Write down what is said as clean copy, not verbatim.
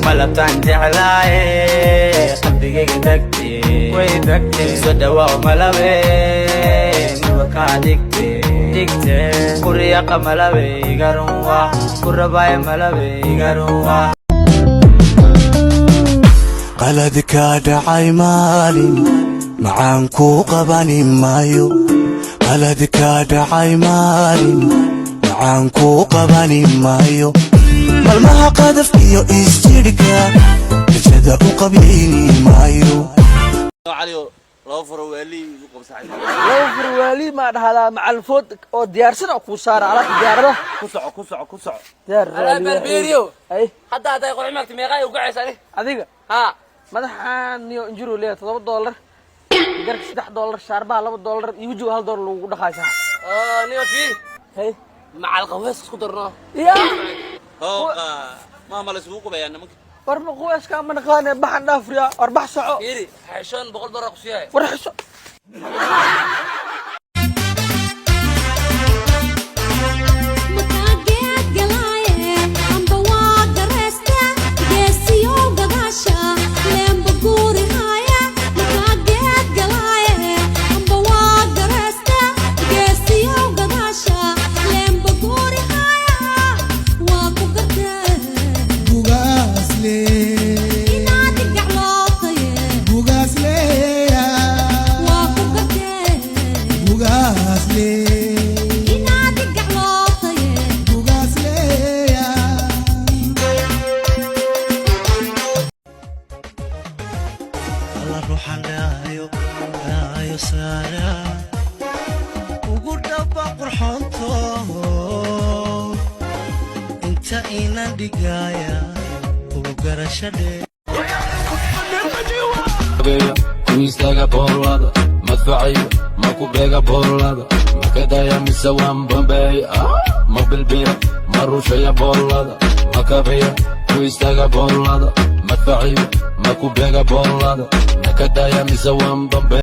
Malabtaan jeclaaye, qalbigayga degte, way degte. Soo dhawaaw malabe, marwakaa dhigte, dhigte. Kuriyaqa malabe, igarunwa kurabaye, malabe igarunwa. Qalad kaa dhacay maalin, macaan kuu qabani maayo. Qalad kaa dhacay maalin, macaan kuu qabani maayo. Malmaha qadaf iyo isjidhka rajada u qabyayni maayo. Caliyo, laba furo waali igu qabsaxay. Laba furwaali maa dhahdaa, macalfood oo diyaarsan oo kuu saara alaabta diyaarada. Ku soco, ku soco, ku soco. Diyaar. Alaa Balbeeriyo. Ay. Hadda hadday qorxi maagta, meeqaa u gacaysa ani? Adiga? Haa. Madaxaan niyo injiru leeyahay $7, garka $3, shaarbaha $2 iyo wejiga $1 lagugu dhaqaaysaa. Oo niyo fiiri. Hay. Macal qaweys isku darno. Ya. Hooqa maama la isugu qubayaa nimanka. War ma quweyska ma naqaane, baxan dhaafriya, war bax, soco. Fiiri, xeshoon, $100 ku siiyay. War xisho. Alla ruuxan dhaayo dhaayo saara ugu dhaba qurxoonto inta inan dhigaaya ugu garasho dheer. Ku istaaga boolada madfaciyo, ma ku beega boolada, ma ka daya mise waan bambeey, ma bilbiya, ma rushaya boolada, ma kabiya. Ku istaaga boolada madfaciyo, ma ku beega boolada, ma ka daya mise waan bambeey.